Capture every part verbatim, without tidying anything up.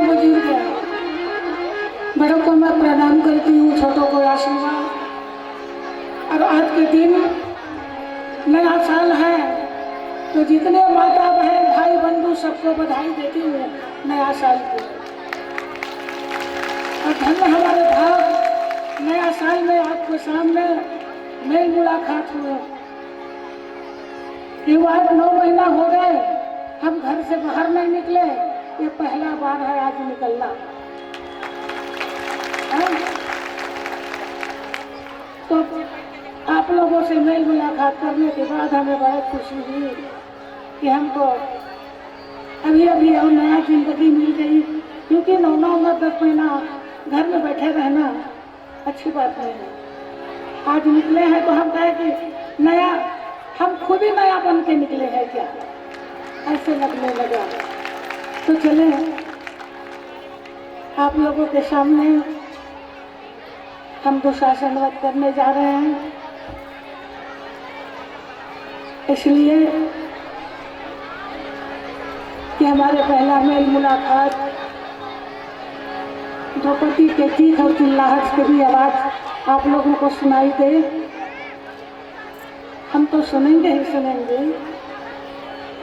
बुजुर्ग, बड़ों को मैं प्रणाम करती हूँ, छोटों को आशीर्वाद। और आज के दिन नया साल है, तो जितने माता, बहन, भाई, बंधु, सबको बधाई देती हूँ नया साल की। और धन्य हमारे भाग, नया साल में आपके सामने मेल मुलाकात हुए। ये आज नौ महीना हो गए, हम घर से बाहर नहीं निकले। ये पहला बार है आज निकलना। हाँ? तो आप लोगों से मेल मुलाकात करने के बाद हमें बहुत खुशी हुई कि हमको अभी अभी और नया जिंदगी मिल गई, क्योंकि नौ नौ दस दस महीना घर में बैठे रहना अच्छी बात नहीं है। आज निकले हैं तो हम कहे कि नया, हम खुद ही नया बन के निकले हैं क्या, ऐसे लगने लगा। तो चले आप लोगों के सामने हम दुशासन वध करने जा रहे हैं, इसलिए कि हमारे पहला मेल मुलाकात द्रौपदी के चीख और चिल्लाहट से भी आवाज आप लोगों को सुनाई दे। हम तो सुनेंगे ही सुनेंगे,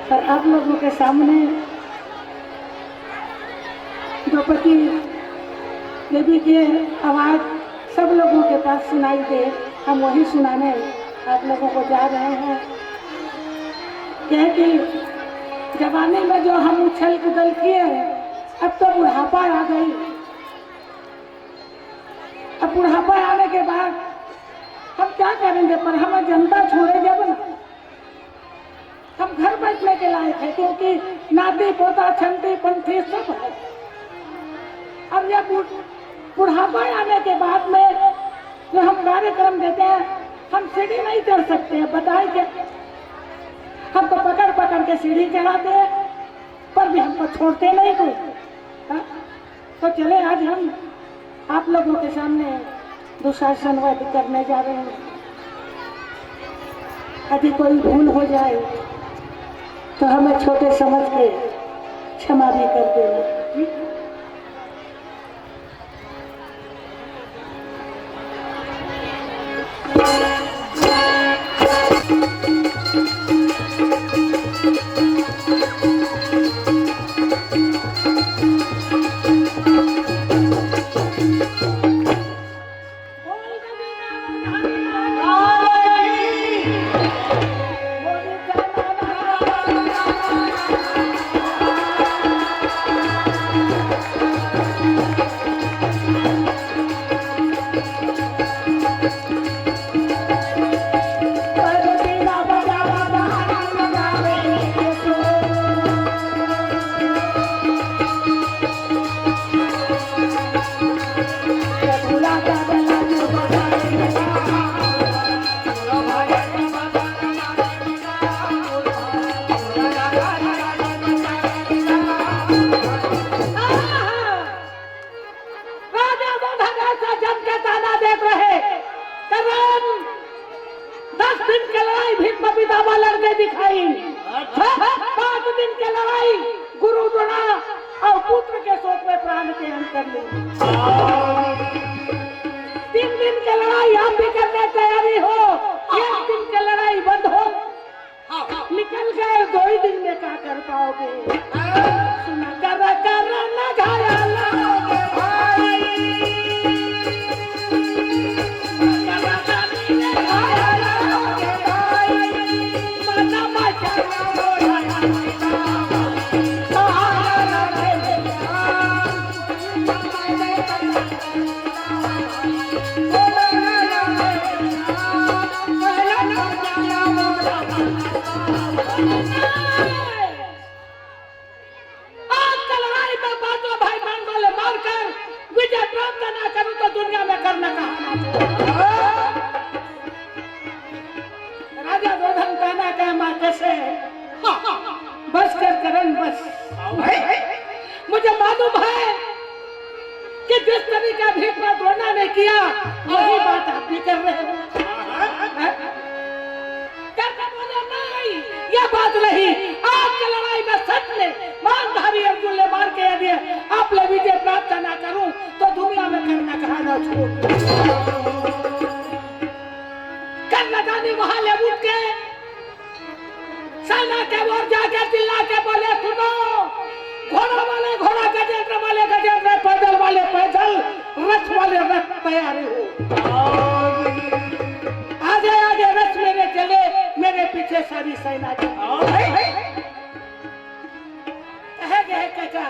पर आप लोगों के सामने द्रौपदी देवी की आवाज सब लोगों के पास सुनाई दे, हम वही सुनाने आप लोगों को जा रहे हैं। क्या है कि जवानी में जो हम उछल कूदल किए, अब तो बुढ़ापा आ गई। अब बुढ़ापा आने के बाद हम क्या करेंगे? पर हमें जनता छोड़े जब ना, हम घर बैठने के लायक है, क्योंकि नाती पोता छंती पंथी सब है। अब ये बुढ़-, बुढ़ापा आने के बाद में जो हम कार्यक्रम देते हैं, हम सीढ़ी नहीं चढ़ सकते हैं, बताए क्या? हमको पकड़ पकड़ के सीढ़ी चढ़ाते हैं, पर भी हमको छोड़ते नहीं कोई। हाँ? तो चले, आज हम आप लोगों के सामने दुशासन वध करने जा रहे हैं। यदि कोई भूल हो जाए तो हमें छोटे समझ के क्षमा भी कर देना। राजा दो हजार से जम के ताना देत रहे, करण दस दिन के लड़ाई भीष्म पितामह लड़ के दिखाई। अच्छा। पांच दिन के लड़ाई गुरु द्रोणा और पुत्र के शोक में प्राण त्याग कर ली। तीन दिन के लड़ाई आप भी करने तैयारी हो, एक दिन के लड़ाई बंद हो। निकल गए, दो ही दिन में क्या कर पाओगे? सुना कर कर न घायल होगे भाई। आज के लड़ाई में पांचों भाई पांडवों ले मारकर विजय प्राप्त ना करूं तो दुनिया में करना कहा ना। राजा दुर्योधन कहना कह मां कैसे? बस कर करण, बस। मुझे मालूम है कि जिस तरीका भीष्म द्रोणा ने किया, वही बात आप भी कर रहे हो। हैं? कर्म बोले नहीं, ये बात नहीं। आज की लड़ाई में सच ने मानधारी अर्जुन ले मार के यदि आप ले भी सेना जी। हाँ भाई। कहे गए कका,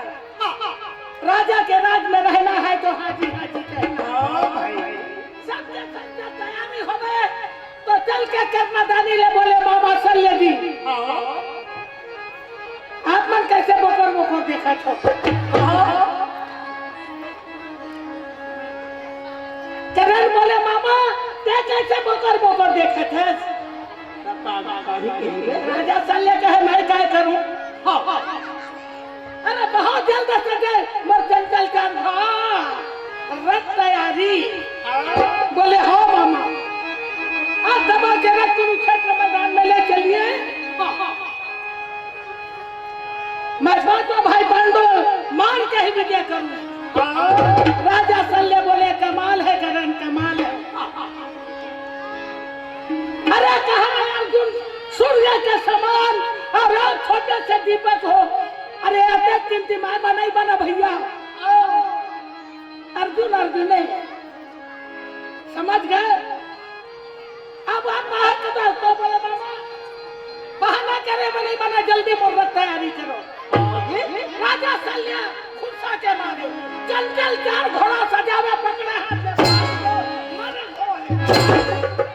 राजा के राज में रहना है तो हाजी हाजी कहना। हाँ भाई। सबके सबके तैयारी हो गए तो चल के कन्यादानी ले बोले मामा शल्य जी। हाँ। आप मन कैसे बोकर बोकर देखत हो? हाँ। करण बोले, "मामा, ते कैसे बोकर बोकर देखत हस?" राजा शल्य कहे, "मैं काय करूं?" हाँ। "अरे, बहुत जल्द सजे मोर चंचल चांद, हाँ, रथ तैयारी।" बोले, "हाँ मामा, आज दबा के रथ कुरुक्षेत्र मैदान में ले चलिए।" मैं पांचों भाई पांडव मार के ही विजय करूं। राजा शल्य बोले, "कमाल है करण, कमाल है।" अरे कहा है अर्जुन, सूर्य के समान और आप छोटे से दीपक हो। अरे अतक टिमटिमाय म नहीं बना भैया। अर्जुन अर्जुन नहीं, समझ गए? अब आप बाहर के दोस्तों बोले, "मामा, बहाना करे में नहीं बना, जल्दी मुहूर्त तैयारी करो।" राजा शल्य गुस्सा के मारे चंचल चार घोड़ा सजावे, पकड़े हाथ में बाण को, मारे घोड़े।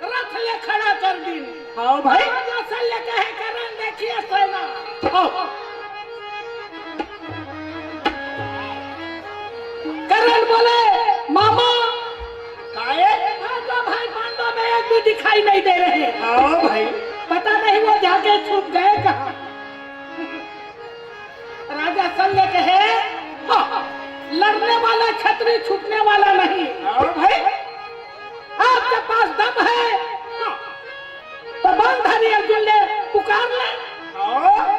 रथ ले खड़ा कर दिन। हाँ भाई। राजा शल्य कहे, "करण देखिए सेना।" हाँ। करण बोले, "मामा, काहे? हाँ, तो भाई पांडव में एक भी दिखाई नहीं दे रहे।" हाँ भाई। पता नहीं वो जाके छुप गए कहाँ। राजा शल्य कहे, "हाँ, लड़ने वाला छतरी छूटने वाला नहीं।" हाँ भाई। आपके पास दम है तो बाण धरी अर्जुन ले पुकार ले। हाँ।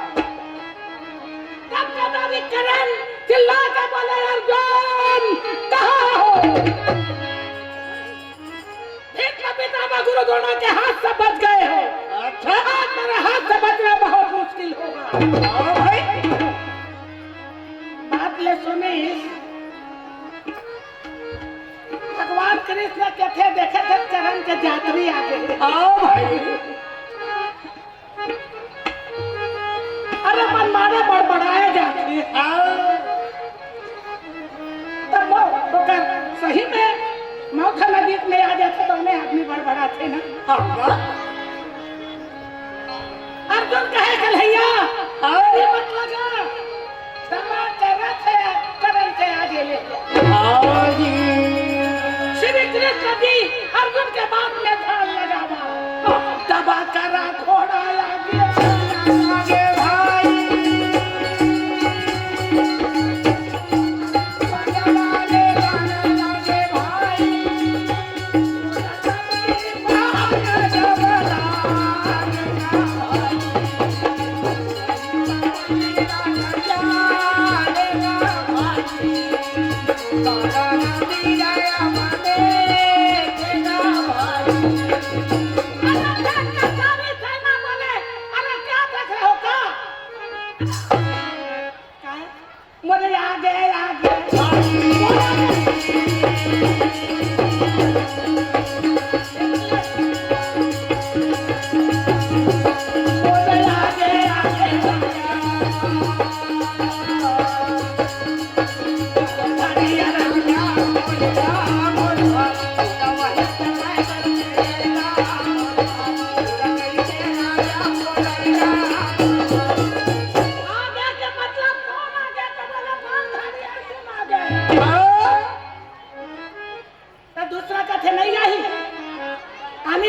तब कदारी करण चिल्ला के बोले, "अर्जुन, कहाँ हो?" भीष्म पितामह गुरु द्रोणों के हाथ से बच गए हो। अच्छा। आज मेरे हाथ से बचना बहुत मुश्किल होगा। हाँ भाई। बात ले सुनी। भगवान कृष्ण कथे देखे थे चरण के जातरी आगे। हाँ भाई। अरे मन मारे बड़बड़ाए जाथे। हाँ। तब वो ओकर सही में मौत नजदीक में आ जाथे तो उन्हें आदमी बड़बड़ाथे ना। हाँ। अर्जुन कहे, "कन्हैया, हाँ। ये मत लगा।" दबा के रथ है, करण के आगे ले गया। हाँ जी। श्री कृष्ण जी अर्जुन के बात में ध्यान लगावा। दबा के रथ घोड़ा आगे, आगे भाई। आगे भाई।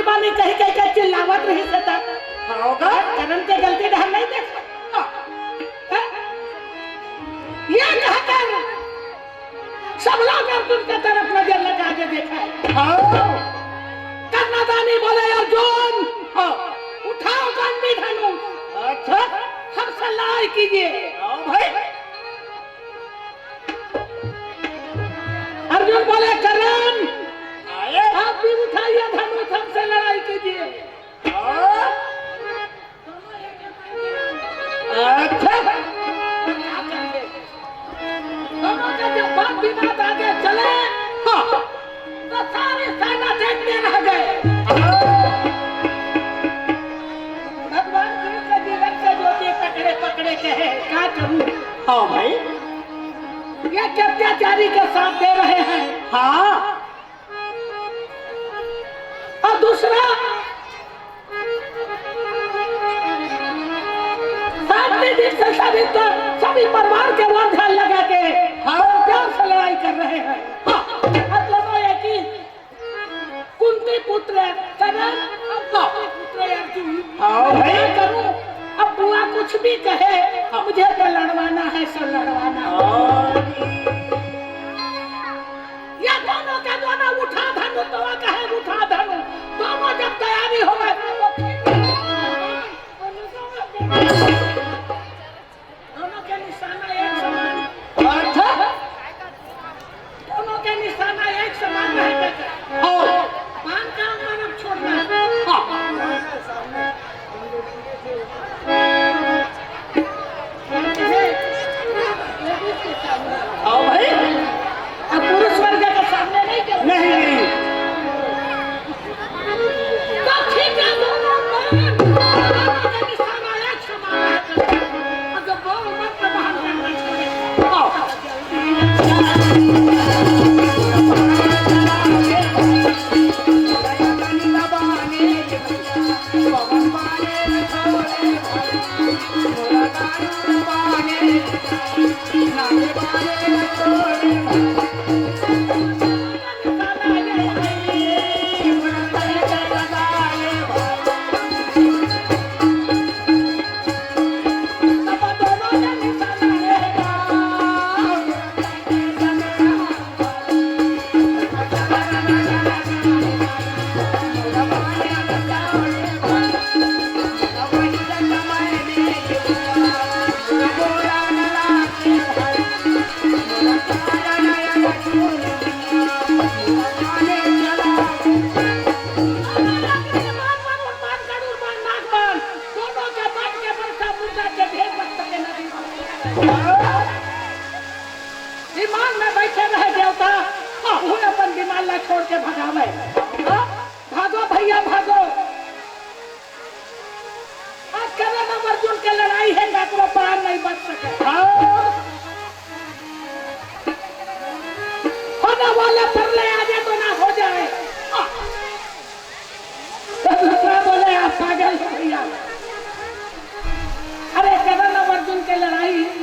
पानी कहि कहि के चिल्लावत रहिस हे त। हाँ, का? करण के गलती डहर नहीं देखा। हाँ। हैं? ये कहकर सब लोग अर्जुन के तरफ नजर लगा के देखा है। हाँ। कर्णदानी बोले, "अर्जुन, हाँ। उठाओ गांडी धनुष। अच्छा। हमसे लड़ाई कीजिए।" हाँ भाई। अर्जुन बोले, "करण, आए। आप भी उठाइए धनुष, हमसे लड़ाई कीजिए।" हाँ। अच्छा। दोनों का जब बात विवाद आगे चले, हाँ। तो सारी सेना देखते रह गए। भगवान कृष्ण जी रक्त ज्योति पकड़े पकड़े कहे, "क्या करूं?" हाँ भाई। ये अत्याचारी का साथ दे रहे हैं। हाँ। और दूसरा, शांति दीप से सभी तो, सभी परिवार के वो ध्यान लगा के, हाँ। प्यार से लड़ाई कर रहे हैं। हाँ। और दोनों एक ही कुंती पुत्र करण और कुंती पुत्र अर्जुन। हाँ मैं भाई। क्या करूं? अब बुआ कुछ भी कहे, हाँ। मुझे तो लड़वाना है, सो लड़वाना। हाँ। ये दोनों के दोनों उठा धनु, तो वो कहे उठा धनु। दोनों जब तैयारी हो गए, तो दोनों के निशाना एक समान। अच्छा। दोनों के निशाना एक समान रहे। हाँ। बाण का मानव छोड़ना। हाँ। आओ भाई। अब पुरुष वर्ग के सामने नहीं चल नहीं, नहीं। तो ठीक है, दोनों बाण, दोनों के निशाना एक समान है। अब जब बाण मत प्रहार करना छोड़े। आओ। विमान में बैठे रहे देवता, हाँ, उहे अपन विमान ला छोड़ के भगावे। हाँ, भागो भैया, भागो। आज करण और अर्जुन के लड़ाई है, काकरो प्राण नहीं बच सके। हाँ। होने वाला प्रलय आ जाए तो ना हो जाए। हाँ। तो दूसरा बोले, "आप पागल हो भैया, अरे करण और अर्जुन के लड़ाई,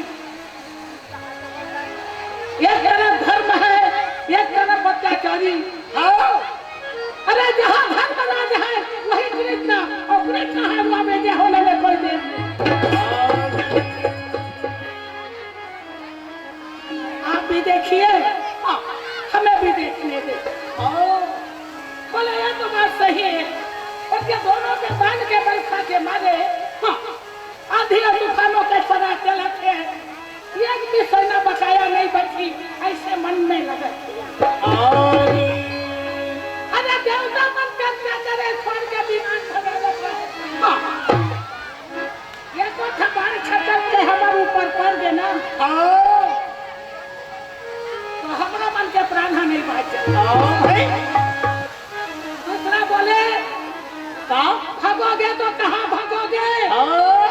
एक तरफ धर्म है, एक तरफ अत्याचारी।" हाँ। अरे जहाँ धर्मराज है वही कृष्ण, और कृष्ण है वहाँ में जय होने में कोई देर नहीं। आप भी देखिए, हाँ, हमें भी देखने दे। हाँ। बोले, "ये तो बात सही है, पर ये दोनों के बाण के बरसा के मारे, हाँ, आंधी और तूफानों के सदा चलत है, एक भी सेना बकाया नहीं बची।" ऐसे मन में लगत है। अरे देवता मन चर्चा करे, स्वर्ग के विमान भगावत रहे। हाँ। ये तो थकान खत्म के हमारे ऊपर पड़ गए ना। हाँ। तो हमरा मन के प्राण ह नहीं बाँचे। हाँ भाई। दूसरा बोले, का? "भागोगे तो कहाँ भागोगे? हाँ।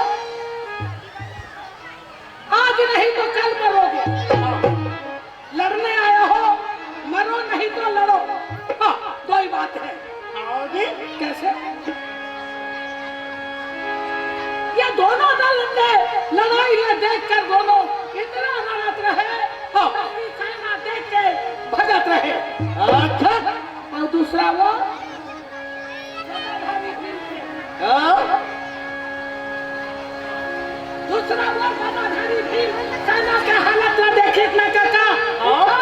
आज नहीं तो कल मरोगे। हाँ। लड़ने आए हो, मरो नहीं तो लड़ो।" हाँ, दो ही बात है। हाँ जी। कैसे? ये दोनों दल ने लड़ाई में देखकर दोनों इतना लड़त रहे, हाँ, अपनी सेना देख के भगत रहे। अच्छा। और दूसरा वो, हाँ? दूसरा वो गदाधारी भीम सेना के हालत ला देखे ना काका। हाँ?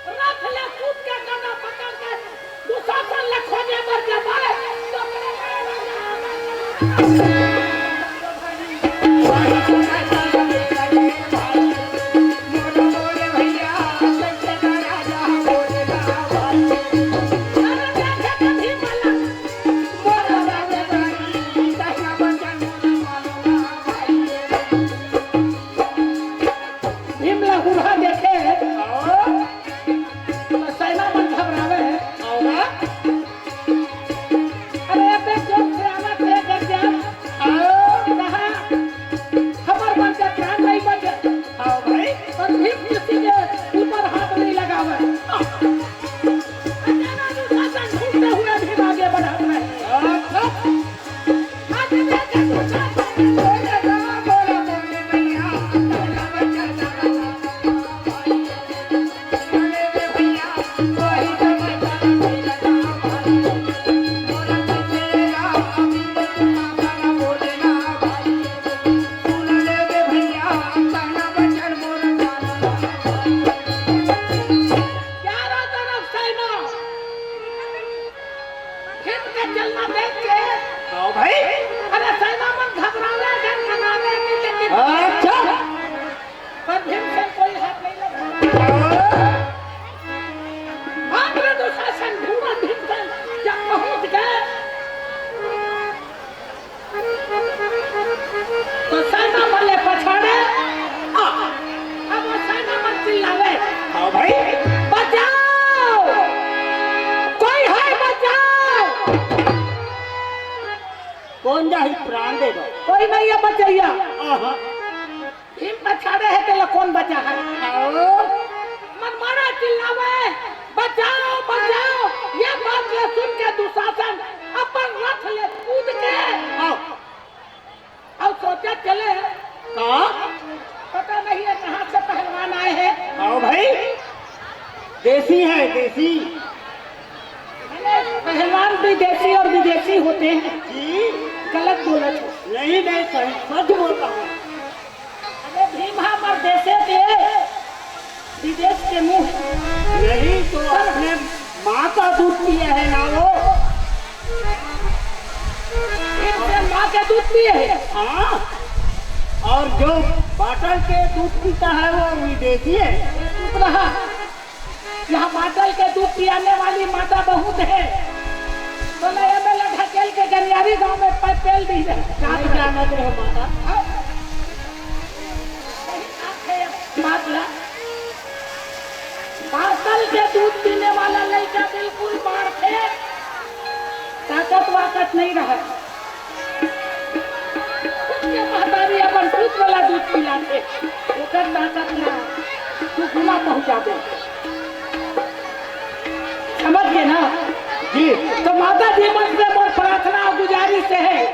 रथ ले कूद के गदा पकड़ के दुशासन ले खोजे बर जब आए, तो भीम ला हुरहा देखे, तो सेना मन घबरावे। अरे, अबे जोर से आवाज दे, गरजा। कहा, हमर मन के प्राण नहीं बचे। हाँ भाई। पर भीम किसी के ऊपर हाथ नहीं लगावे। अचानक दुशासन घूमते हुए भीम आगे बढ़त रहे। अच्छा। चारों तरफ सेना। खेत के चलना देख के। आओ भाई। अरे सेना मन घबरावे, गनगनावे कि लेकिन अच्छा। पर भीमसेन कोई हाथ नहीं लगा। मात्र दुशासन घूमन भीमसेन जब पहुंच गए, तो सेना मन ले पछाड़े। आ, अब वो सेना मन चिल्लावे। हाँ भाई। बचाओ, कोई है बचाओ। कौन जाही प्राण देगा? कोई नहीं है बचैया। आहा। भीम पछाड़े है, तेला कौन बचा है? आओ। मन मारा चिल्लावे, बचाओ, बचाओ। ये बात ले सुन के दुशासन अपन रथ ले कूद के आओ। अब सोचा चले। का? पता नहीं है कहाँ से पहलवान आए हैं। आओ भाई, देसी है, देसी। पहलवान विदेशी और विदेशी होते हैं। जी। गलत बोला तो। नहीं, मैं सही, सच बोल रहा हूँ। अरे भीम, हमर देशे के विदेश के मुंह। नहीं तो अपने माँ का दूध पिया है ना वो। इनसे माँ के दूध पिए है। हाँ, और जो बाटल के दूध पीता है वो विदेशी है। चुप रहा। यहाँ बाटल के दूध पियाने वाली माता बहुत है। तो मैं एमएलए ढकेल के गनियारी गांव में पे-, पेल दी है। नहीं जानत रहे माता। हाँ। सही बात है, बात ला। बाटल के दूध पीने वाला लड़का बिल्कुल बाढ़ थे, ताकत वाकत नहीं रहा। खुद के महतारी अपन दूध वाला दूध पिलाथे, ओकर ताकत ला दुगुना पहुंचा दे। समझ गए ना? जी। तो माता जी मन से मोर प्रार्थना और गुजारिश है,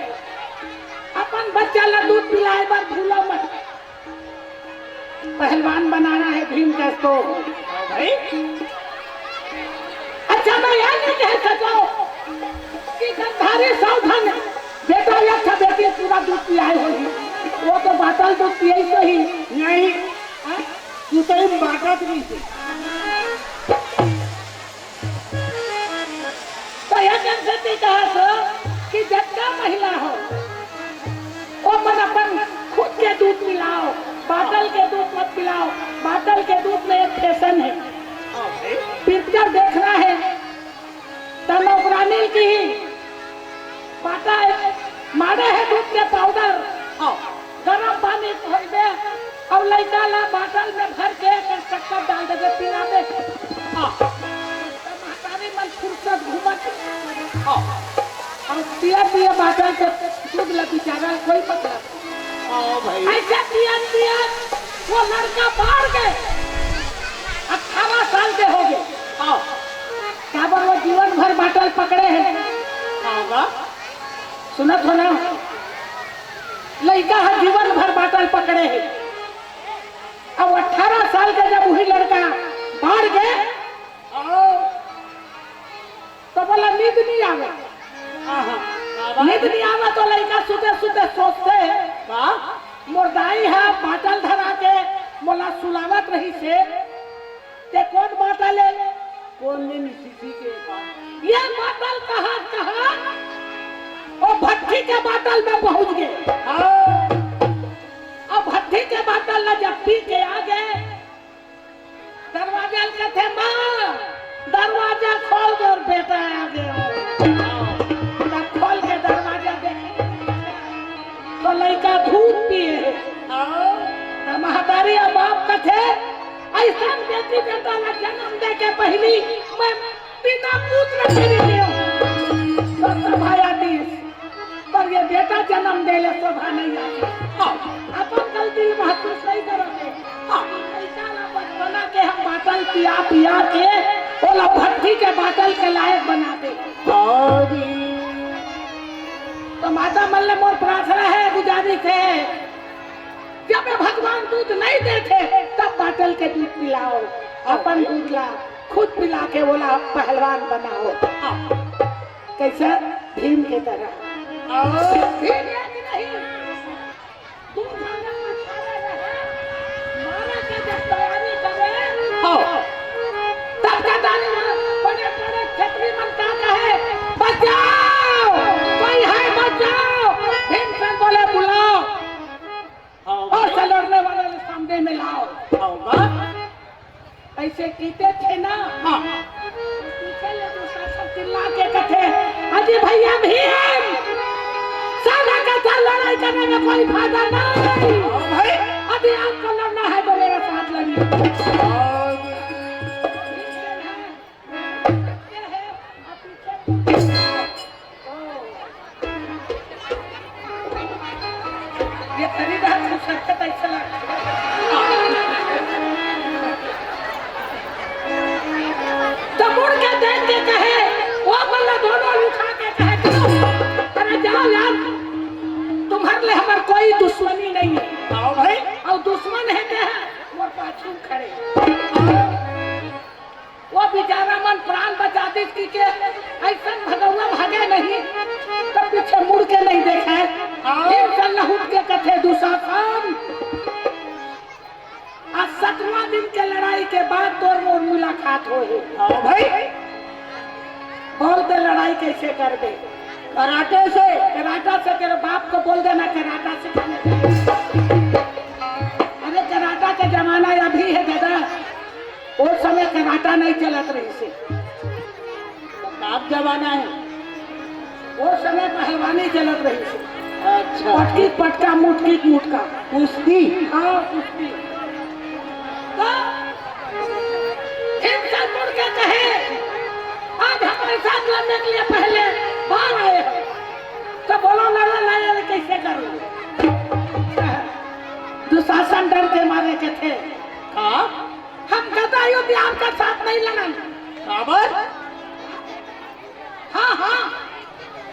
अपन बच्चा ला दूध पिलाए बर भूलो मत। पहलवान बनाना है भीम का तो। भाई। अच्छा, मैं यह नहीं कह सकता कि गंधारी सावधान है। बेटा, ये अच्छा बेटी पूरा दूध पियाए होही। वो तो बाटल दूध पिए ही सही। नहीं। हाँ? तू तो ही बाटत नहीं थे। तो यह जनशक्ति कहा सो कि जतका महिला हो, वो मन अपन खुद के दूध पिलाओ, बाटल के दूध मत पिलाओ। बाटल के दूध में एक फैशन है, पिक्चर देखना है, तो नौकरानी की बाटा है, मारे है दूध के पाउडर, हाँ। गरम पानी घोल दे और लइका ला बाटल में भर के एक एक चक्कर डाल देबे, पिला दे। बेचारा कोई मतलब नहीं। हाँ भाई। ऐसे पियत पियत वो लड़का बाढ़ गे, अठारह साल के हो गे। हाँ। काबर वो जीवन भर बाटल पकड़े हे। हाँ बा। सुनत हो ना, लइका ह जीवन भर बाटल पकड़े हे। अब अठारह साल के जब वही लड़का बाढ़ गे, हाँ। तो बोला, "नींद नहीं आवे।" हाँ, हाँ। नींद नहीं आवे तो लइका सुते सुते सोचथे, का? "मोर दाई ह बाटल धरा के मोला सुलावत रहिसे, ते कोन बाटल ए?" कोन दिन सीसी के पास? ये बाटल कहाँ, कहाँ? ओ भट्ठी के बाटल में पहुंच गे। हाँ। अब भट्ठी के बाटल ला जब पी के आ गे, दरवाजा ल कथे, "माँ, दरवाजा खोल दे, बेटा आ गे।" तब खोल के दरवाजा देखे, तो लइका दूध पिए हे। त महतारी अउ बाप कथे, "अइसन बेटी बेटा ला जन्म दे के पहिली मैं बिना पूत रखे रहितेंव।" तो सभा आतिस, पर ये बेटा जन्म दे ले शोभा नहीं आतिस। हाँ। अपन गलती महसूस नहीं करते। हाँ। लइका ला बचपना के हम बाटल पिया पिया के ओला भट्ठी के बाटल के लायक बना दे। हाँ जी। तो माता मन ले मोर प्रार्थना हे, गुजारिश हे, जब ये भगवान दूध नहीं देथे, तब बाटल के दूध पिलाओ, अपन दूध ला खुद पिला के ओला पहलवान बनाओ। हाँ। कैसे? भीम के तरह। हाँ। भीम एक नहीं, दू झन ला पिछाड़े रहे, मारे के जब तैयारी करे, हाँ। तब के ताली में बड़े बड़े छेत्री मन का कहे, "बचाओ, कोई है बचाओ।" भीमसेन बोले, "बुलाओ।" हाँ, और भाई। से लड़ने वाले सामने में लाओ। हाँ, बा। ऐसे कीते थे ना। हाँ। पीछे ले दूसरा सब चिल्ला के कथे, "अजी भैया भीम, साला का था लड़ाई करने में कोई फायदा नहीं। हाँ, भाई। अभी आपको लड़ना है तो मेरे साथ लड़िए।" हाँ। ये खरीदा है, तू सच्चा पैसा लगा। तो मुड़ के देख के कहे, वो बल्ला दोनों उठा के कहे, "क्यों? अरे जाओ यार, तुम्हारे लिए हमार कोई दुश्मनी नहीं है।" हाँ भाई। और दुश्मन है क्या है? वो पाछू खड़े। वो बेचारा मन प्राण बचा दिस कि के अइसन भगौवा भागे नहीं, तब पीछे मुड़ के नहीं देखे। हाँ। भीमसेन लहुट के कथे, "दुशासन, आज सतवां दिन के लड़ाई के बाद तोर मोर मुलाकात होही।" हाँ भाई। बोल दे, लड़ाई कैसे करबे? कराटे से। कराटा से, तेरे बाप को बोल देना, कराटा सिखाने। अरे, कराटा के जमाना अभी है दादा, ओ समय कराटा नहीं चलत रहिसे। तो का जमाना है? ओ समय पहलवानी चलत रहिसे। अच्छा। पटकी पटका, मुटकी मुटका। कुश्ती? हाँ, कुश्ती। तो भीमसेन मुड़ के कहे, "आज हमारे साथ लड़ने के लिए पहले बार आए हो, तो बोलो लड़ो नहीं, अरे कैसे करो?" दुशासन डर के मारे के थे। हाँ? "हम गदा युद्ध आपका साथ नहीं लड़न।" काबर? हाँ, हाँ,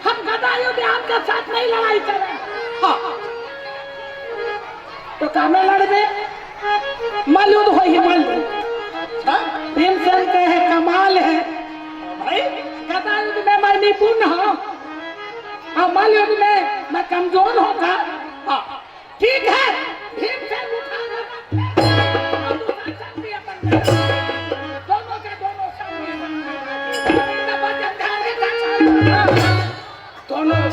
हम गदा युद्ध आपका साथ नहीं लड़ाई करें। हाँ। तो कामे लड़बे? मल्ल युद्ध होही, मल्ल युद्ध। अच्छा। भीमसेन कहे, "कमाल है। भाई? गदा युद्ध में मैं निपुण हूँ, और मल्ल युद्ध में मैं कमजोर हूँ का?" हाँ। ठीक है, भीमसेन उठा रहा। दोनों के दोनों सामने। दोनों।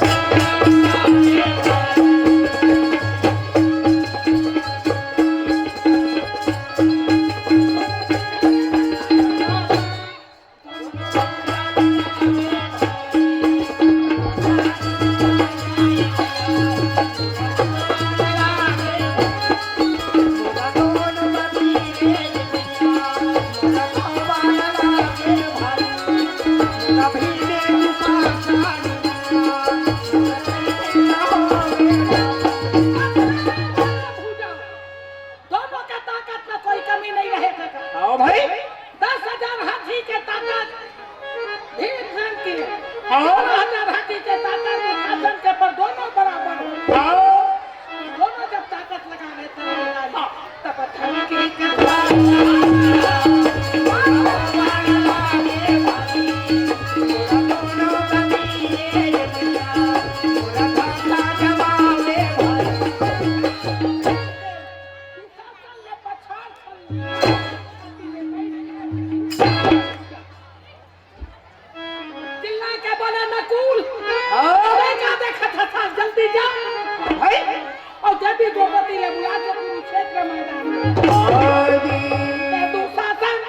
भाई, दस हजार हाथी के ताकत भीमसेन के, हाँ। सोलह हजार हाथी के ताकत दुशासन के, पर दोनों बराबर हो। हाँ। दोनों जब ताकत लगावे तब लड़ाई, हाँ। तब धन की कथा। चिल्ला के बोला, "नकुल, हाँ। अबे का देखत हस, जल्दी जा।" भाई। और देवी द्रौपदी ले बुला के कुरुक्षेत्र मैदान में। हाँ जी। ते दुशासन।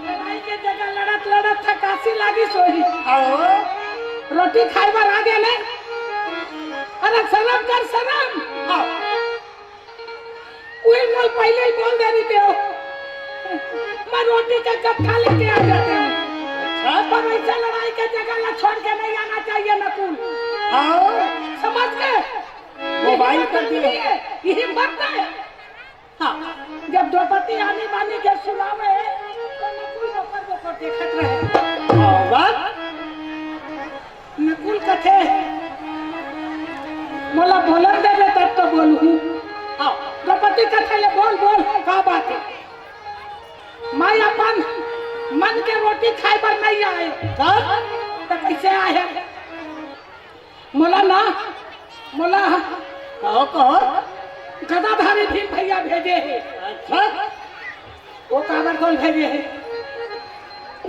लड़ाई के जगह लड़त लड़त थकासी लागिस होही। आओ। रोटी खाए बर आ गए ने। अरे शरम कर, शरम। हाँ। कोई मोल पहले ही बोल दे रही थे हो। मैं रोटी का गट्ठा लेके आ जाते हूँ। अच्छा। पर ऐसा लड़ाई के जगह ला छोड़ के नहीं आना चाहिए नकुल। हाँ। समझ गए? मोबाइल कर दिए। यही मत है। हाँ, जब द्रौपदी आनी बानी के सुनावे, तो नकुल ओकर ओकर देखत रहे। हाँ, बात। नकुल कथे, "मोला बोलन देबे तब तो बोलहूँ।" हाँ, द्रौपदी कथे, "ले बोल, बोल, का बात है?" "मैं अपन मन के रोटी खाए बर नहीं आए।" तब? "तो कैसे आए है?" मोला ना, मोला कहो, कहो। गदाधारी भीम भैया भेजे हे। अच्छा। वो काबर कौन भेजे हे?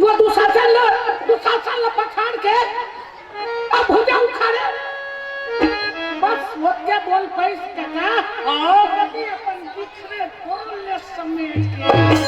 वो दुशासन ल, दुशासन ल पछाड़ के अब भुजा उखाड़े। बस वो के बोल पैस कका। हाँ। अभी अपन अरे बोल ले समेट के।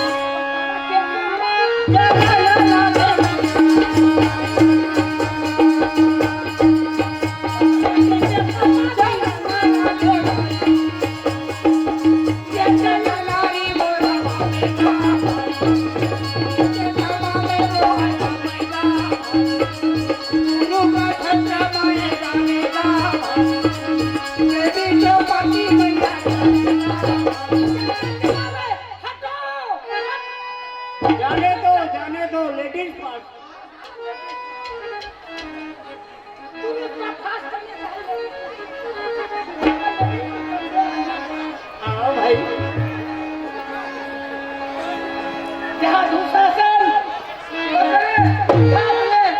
हटो! जाने दो, जाने दो, लेडीज फर्स्ट। तू इतना फास्ट नहीं है। हाँ भाई। जहाँ दुशासन, अरे, सामने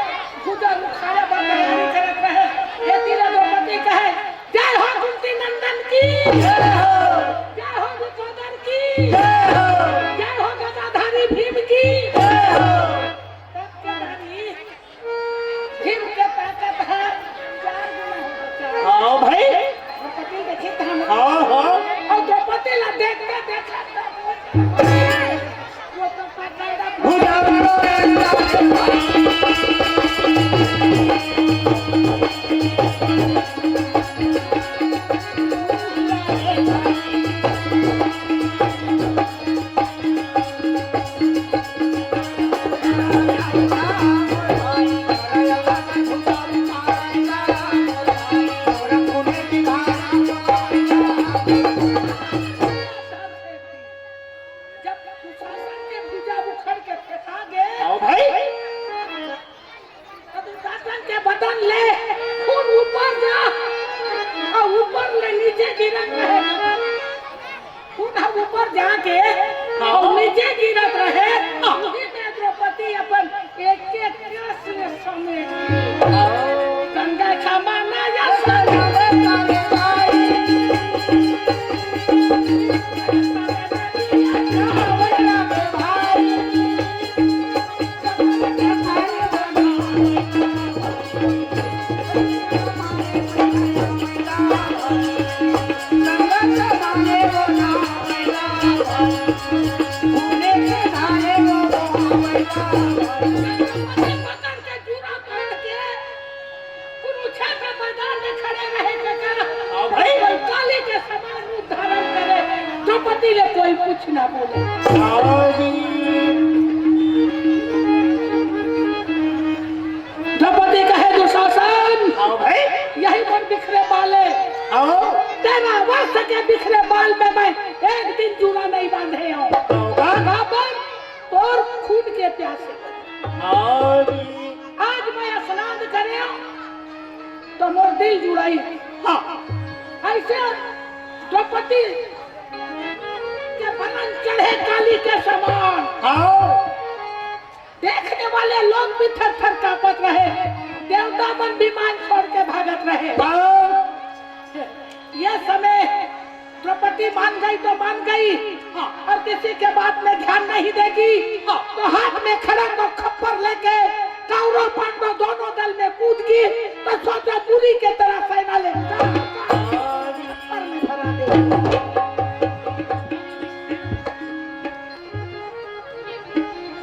गुजर उखाड़े पर तैयारी करत रहे, ये तीनों द्रौपदी कहे, जय हो कुंती नंदन की, जय हो। जय हो दुर्योधन की, जय हो। जय हो गदाधारी भीम की, जय हो। तब के धारी भीम के ताकत है चार गुना होता है। हाँ भाई। द्रौपदी देखी तो हम हाँ, हाँ। और द्रौपदी ला देखते देखते जब दुशासन के भुजा उखड़ के फेंका गे, आओ भाई। तो दुशासन के बदन ले खून ऊपर जा, और ऊपर ले नीचे गिरत रहे। खून ह ऊपर जाके, आओ। और नीचे गिरत रहे। उही में द्रौपदी अपन एक एक केस ले समेट ली। गंगा क्षमा ना या पति ले कोई कुछ ना बोले। हाँ जी। द्रौपदी कहे, दुशासन, यही मन बिखरे बाल हे। तेरह वर्ष के बिखरे बाल में मैं एक दिन जूड़ा नहीं बांधे हंव। काबर? तोर खून के प्यासे। आज मैं स्नान करे हंव, त मोर दिल जुड़ाई। हाँ। अइसे द्रौपदी के बदन चढ़े काली के समान। हाँ। देखने वाले लोग भी थर थर कांपत रहे, देवता मन विमान छोड़ के भागत रहे। हाँ। ये समय द्रौपदी मान गई तो मान गई, हाँ, और किसी के बात में ध्यान नहीं देगी, हाँ, तो हाथ में खड़ग और खप्पर लेके कौरव पांडव दोनों दल में कूद गई, तो सोचो, मुरी के तरह सेना ले।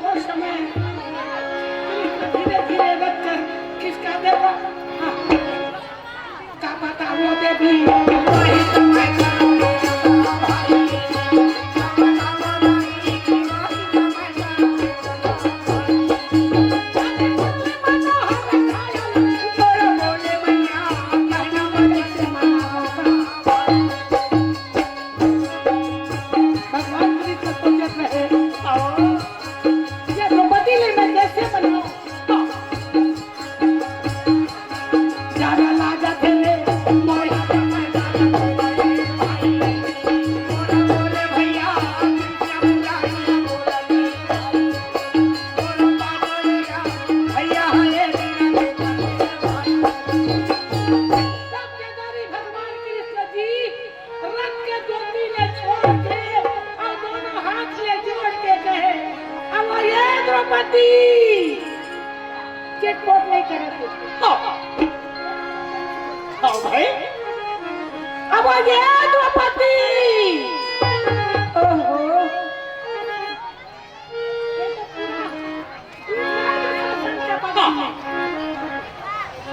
वो समय धीरे धीरे रख कर किसका देखा? हाँ। का बताओ देवी, वही समय भगवान कृष्ण पूजत रहे। ये द्रौपदी ले मैं कैसे बनाऊं? ज्यादा लाजत हे रे, मोया। भैया, भैया, भैया। भगवान कृष्ण जी रथ के ज्योति ले छोड़ के अउ दोनों हाथ ले जोड़ के कहे, "अब ये द्रौपदी चिटपोट नहीं करे तू।" ओ, ओ भाई, अब ये द्रौपदी, ओहो,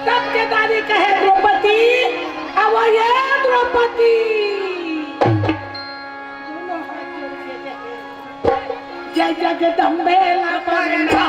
तब केदारी कहे, "द्रौपदी, अब ये द्रौपदी।" दोनों हाथ जोड़ के कहे, "जय जगदम्बे ला परना।"